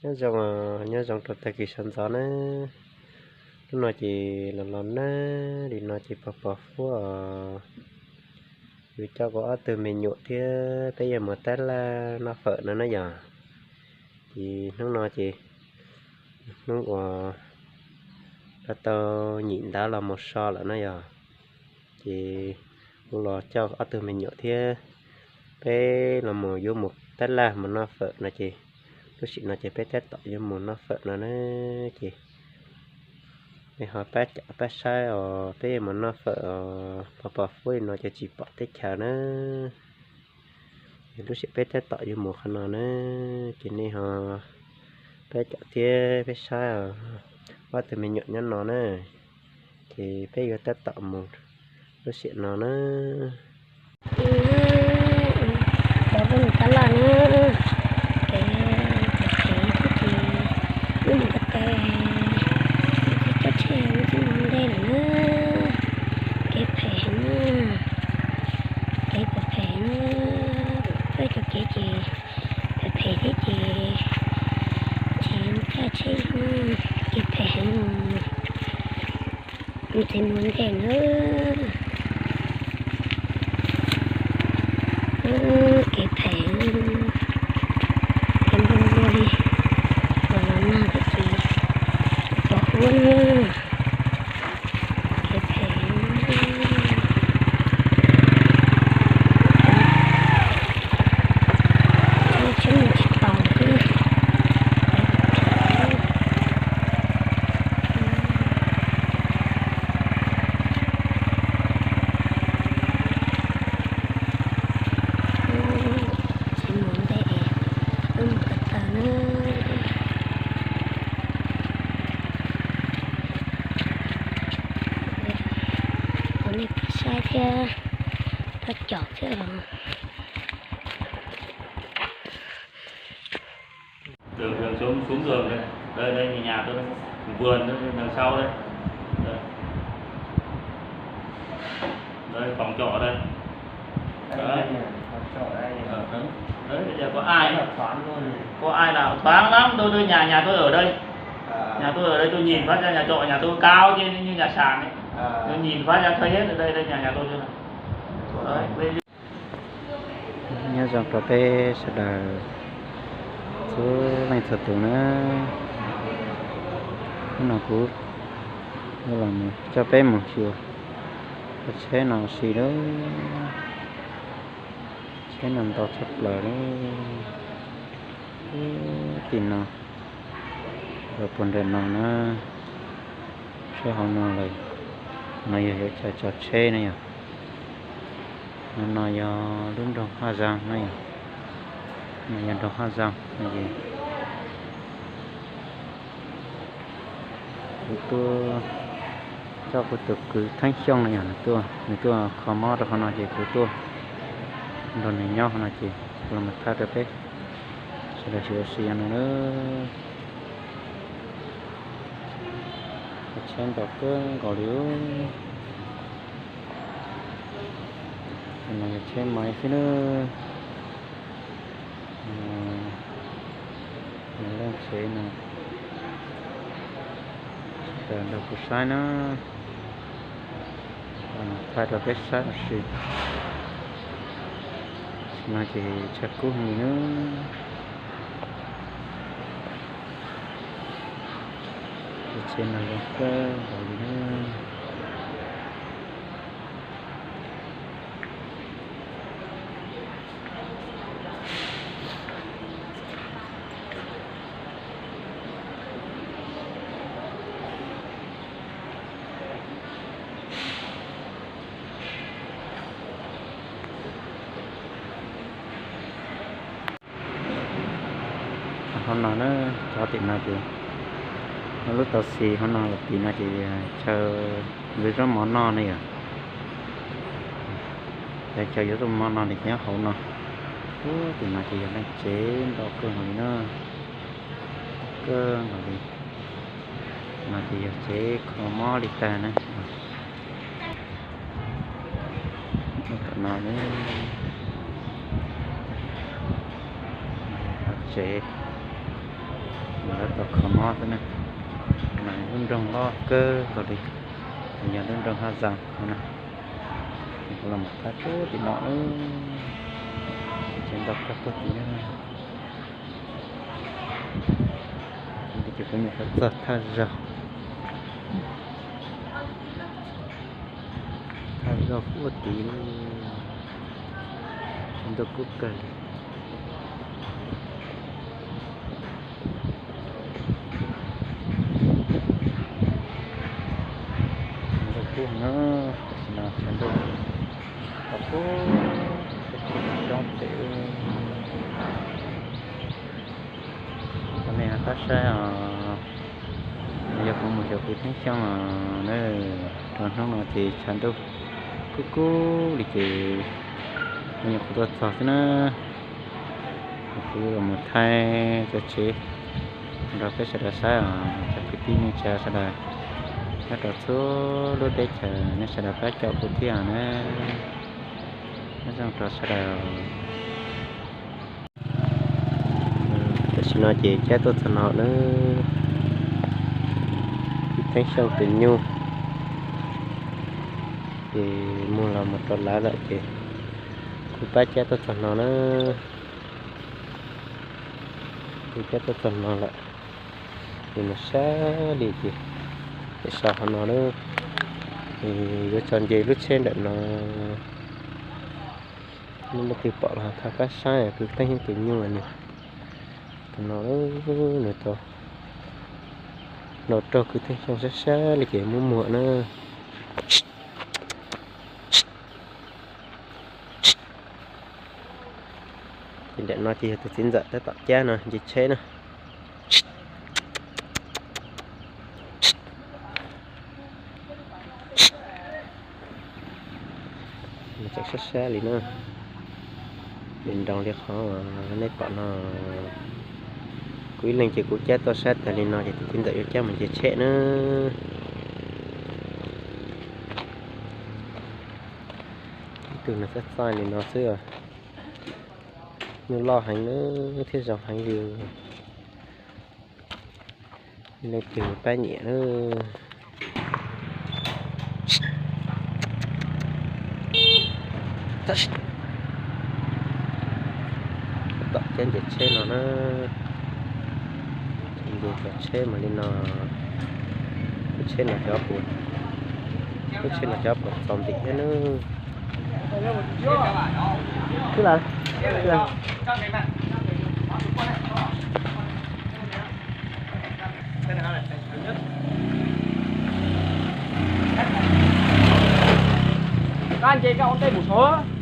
Nyob zoo, nyob zoo rau tag kis sawv ntxov na. Hnub no ces los los nag li no ces pos pos huab os. Yuav coj kuv ob tug me nyuam thiab peb yuav mus tab laj noj fawm no na yog. Ces hnub no ces hnub uas lawv tau nyim ntawv los mus so lawm na yog. Ces kuv los coj ob tug me nyuam thiab peb los mus yuav mus tab laj mus noj fawm no ces lub sij no ces peb tab tom yuav mus noj fawm no na. Ces nej ho pab caum pab saib os, peb yuav mus noj fawm os, pos pos huab li no ces tsis pom teb chaws na. Lub sij peb tab tom yuav mus qhov no na, ces nej ho pab caum thiab peb saib os. Ob tug me nyuam nyob no na, ces peb yuav tab tom mus lub sij no na. Cov peb mus tab laj na, ces phem phem thiab ces wb mus ko taw, wb txhob tsheb wb txhob mus ntej lawm na. Kev phem heev na, kev phem phem na, peb cov kev ces phem phem thiab ces tsis txhob tsheb na, kev phem heev. Mus txiv mus ntej na. Kev phem, kev npau npua li, los los nag thiab ces pos huab na. Kev phem, tsheb mus tsis taus thiab. Tsis mus ntej es wb mus ko taw na. Ua nej pab saib thiab pab caum thiab os. Đường, đường xuống, xuống đường đây. Đây, đây, nhà, nhà tôi đây. Vườn đây, đằng sau đây. Đây. Đây, phòng trọ đây. Đấy. Đấy, bây giờ có ai, có ai là thoáng lắm, tôi, tôi, nhà, nhà tôi ở đây. Nhà tôi ở đây, tôi nhìn phát ra nhà trọ nhà tôi cao trên như nhà sàn ấy. Tôi nhìn phát ra thấy hết ở đây, đây nhà, nhà tôi đây này. Đấy, đây. Nyob zoo rau peb sawv daws txhua leej txhua tus na. Hnub no kuv los coj peb mus xyuas cov tsheb no ua si lawm. Tsheb no ntau tshaj plaws li. Ub, tim no los puag nram no na, sab hauv no lawm. No yog yuav chaw tso tsheb na yog. No, no yog lub nroog Haj Zaas na yog. No yog nroog Haj Zaas no es kuv tuaj coj kuv tus kwv Theeb Xyooj no yog nws tuaj, nws tuaj kho mob rau qhov no ces kuv tuaj nrog nws nyob qhov no ces kuv los mus thaij rau peb sawv daws xyuas ua si no na. Cov tsheb ntau kawg nkaus li. Cov no yog tsheb Maiv xwb na. Leej tsev no sawv daws nrog kuv saib na. Thaij rau peb saib ua si. No ces tshav kub heev li na. Cov tsheb no zoo kawg nkaus li na. Hauv no na, cov tim no ces lub tau xis hauv no los tim no ces chaw yuav zaub mov noj ne yom. Chaw yuav zaub mov noj li ces nyob hauv no. Ub, tim no ces yog leej tsev ntau kawg nkaus li na. Kawg nkaus li. No ces yog tsev kho mob li tag na. Tom no tsev, Lawv tau kho mob xwb na. Mas lub nroog loj kawg nkaus li, yog lub nroog Haj Zaas no na. Kuv los mus thab puag tim no, tsev ntau kawg puag tim no. Ces kuv nyuam qhuav txog thaj zaug, thaj zaug puag tid, tsev ntau kub kawg li. Ntau kub no, tam sim no sawv ntxov, coob tes. Cov nej ho tab saib os, yog kuv mus xyuas kwv Theej Xyooj na, rau hnub no ces tshav ntuj kub kub li ces kuv nyuam qhuav tuaj txog xwb na. Kuv los mus thaij txoj tsev rau peb sawv daws saib os, cov kwv tij neej tsa sawv daws nyob rau txhua lub teb chaws, nej sawv daws pab caum kuv thiab na. Nyob zoo rau sawv daws. Tam sim no ces caij tuaj txog no na, kwv Theej Xyooj tus nyuj ces muag los mus rau lawv lawm ces kuv pab caij tuaj txog no na. Kuv caij tuaj txog no lawm, ces mus sab li ces, ces sau qhov no na, yuav tso nce lub tsheb ntawm no. Muaj leej twg pom los thov pab saib, kwv Theej Xyooj tus nyuj nws, tus no nws tau nrau raug kwv Theej Xyooj sab sab li ces muab muag na. Ces ntawm no ces yog tus txiv ntxawm tab tom cab no nce tsheb na. Tseem sab sab li na, li nroo li qhov nej pom no. Kuv ib leeg ces kuv cab tuaj sab tag li no ces tus txiv ntxawm yuav cab mus nce tsheb na. Ib tug nws txaij txaij li no xwb, nyuj loj heev na, thiab zoo heev li. Leej twg pab nyiam na. Tom cab nce tsheb no na, nce cov tsheb mas li no, lub tsheb no cov puas, lub tsheb no cov puas txaus ntim thiab na. Koj nce koj ua ntej mus saud.